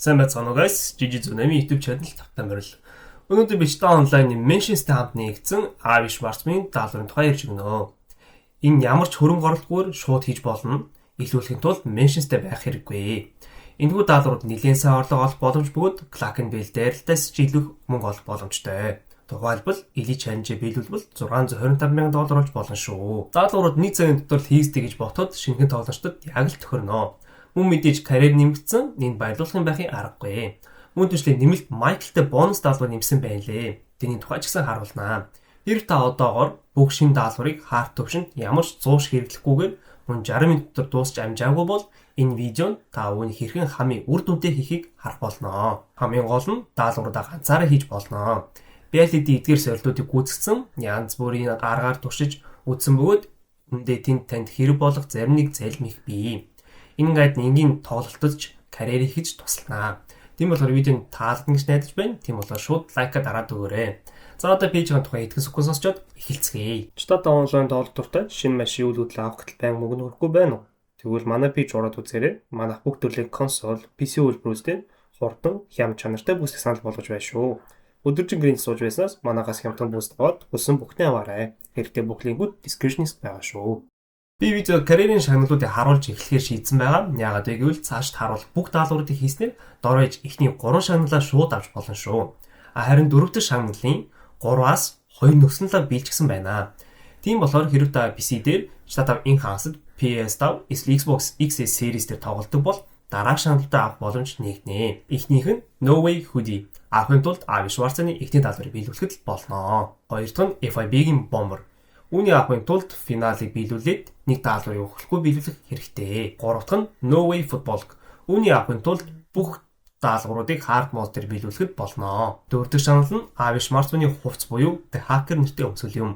Сайн байцгаана уу, guys? GG Zunami YouTube channel тавтай морил. Өнөөдөр би GTA Online-ы Mansions-тай хамт нэгдсэн Avi Schwartzman даалгаврын тухай ярьж өгнө. Энэ ямар ч хөрөнгө оруулалтгүйгээр шууд хийж болно. Илүүлэхийн тулд Mansions-тай байх хэрэггүй. Энэхүү даалгаврууд нэлээн сайн орлого олох боломж бөгөөд Cluckin' Bell дайралтаас ч илүү мөнгө олох боломжтой. Тухайлбал, Elite Challenge биелүүлбэл 625 мянган доллар болж болно шүү. Даалгаврууд нэг цагийн дотор л хийгддэг гэж ботход шинэхэн тоглогчдод яг л тохирно. Мөн мэдээж карьер нэмэгдсэн, энд баярлуулах юм байхын аргагүй. Мөн түншлээ нэмэлт Майклтай бонус даалгавар нэмсэн байна лээ. Тэний тухай ч гэсэн харуулнаа. Хэрв та одоогор бүх шинэ даалгаврыг hard төвшөнд ямар ч зууш хэрэглэхгүйгээр мөн 60 минут дотор дуусч амжаагүй бол энэ видеонд та үүнийг хэрхэн хамгийн үр дүнтэй хийхийг харах болно. Хамгийн гол нь даалгавруудаа ганцаараа хийж болно. Би аль хэдийн эдгээр сорилтуудыг гүйцэтгэсэн, янз бүрийн аргаар туршиж үзсэн бөгөөд үүндээ тэнд танд хэрэг болох зарим нэг залим их бий. Энэ guide энгийн тоглолтод ч карьер хийж туслана. Тийм болохоор видеонд таалагдана гэж найдаж байна. Тийм болохоор шууд like аа дараад өгөөрэй. За, одоо page ийн тухай хэдхэн секунд сонсчоод эхэлцгээе. GTA Online тоглох дуртай, шинэ машин үйл хөдлөл авах гэтэл байнга мөнгө нөхөхгүй байна уу? Тэгвэл манай page ороод үзээрэй. Манайх бүх төрлийн консоль, PC үйлдвэрүүдтэй хурдан, хям чанартай бүсийг санал болгож байна шүү. Өдөржин гэрээнд сууж байснаас манайхаас хямдхан boost аваад хүссэн бүхнээ аваарай. Хэрэгтэй бүх link үүд description-д байгаа шүү. Би видео карьерийн шагналуудыг харуулж эхлэхээр шийдсэн байгаа. Яагаад вэ гэвэл цаашд харуулах бүх даалгавруудыг хийснээр дор хаяж эхний 3 шагналаа шууд авч болно шүү. А харин дөрөв дэх шагналын 3-аас 2 нөхсөнлөө биелчихсэн байна. Тийм болохоор хэрв та PC дээр GTA 5 Enhanced, PS5, эсвэл Xbox XS series дээр тоглодог бол дараах шагналуудаа авах боломж нэгнэ. Эхнийх нь No Way Hoodie. Авахын тулд Avi Schwartz-ны эхний даалгаврыг биелүүлэхэд л болно. Хоёр дахь нь FIB-ийн Bomber. Үүнийг авахын тулд финалыг биелүүлээд нэг даалгаврыг өгөхгүй биелүүлэх хэрэгтэй. Гурав дахь нь No Way Football. Үүнийг авахын тулд бүх даалгавруудыг hard mode дээр биелүүлэхэд болно. Дөрөв дэх шагнал нь Avi Schwartz-ны хувцас буюу The Hacker нэртэй өмсгөл юм.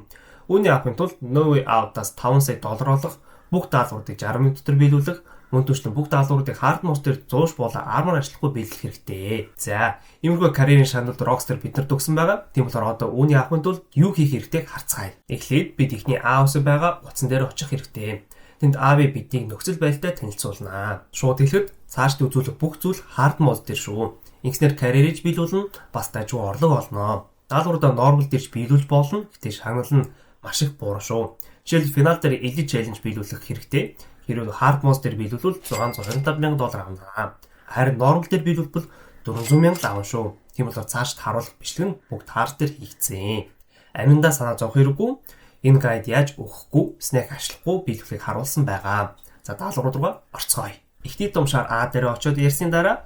Үүнийг авахын тулд No Way Out-аас 5 сая доллар олох, бүх даалгавруудыг 60 минут дотор биелүүлэх, мөн түншлэн бүх даалгавруудыг hard mode дээр зууш болон armor ажиллахгүй биелүүлэх хэрэгтэй. За, иймэрхүү карьерийн шагналд Rockstar биднэрт өгсөн байгаа. Тийм болохоор одоо үүнийг авахын тулд юу хийх хэрэгтэйг харцгаая. Эхлээд бид эхний A үсэг байгаа утсан дээр очих хэрэгтэй. Тэнд Ави биднийг нөхцөл байдалтай танилцуулнаа. Шууд хэлэхэд цаашд үзүүлэх бүх зүйл hard mode дээр шүү. Ингэснээр карьерийг биелүүлнэ, бас дажгүй орлого олно. Даалгавруудаа normal дээрч биелүүлж болно. Гэхдээ шагнал нь маш их буурна шүү. Жишээлбэл, финал дээр Elite Challenge биелүүлэх хэрэгтэй. Хэрвээ hard mode дээр биелүүлвэл 625 сая доллар авна. Харин normal дээр биелүүлбэл 400 мянга л авна шүү. Тийм болохоор цаашд харуулах бичлэг нь бүгд hard дээр хийгдсэн. Аминдаа санаа зовох хэрэггүй. Энэ guide яаж өгөхгүй, snack ашиглахгүй биелүүлэхийг харуулсан байгаа. За, даалгаврууд руугаа орцгоё. Эхний тумшаар А дээр очиод ярьсны дараа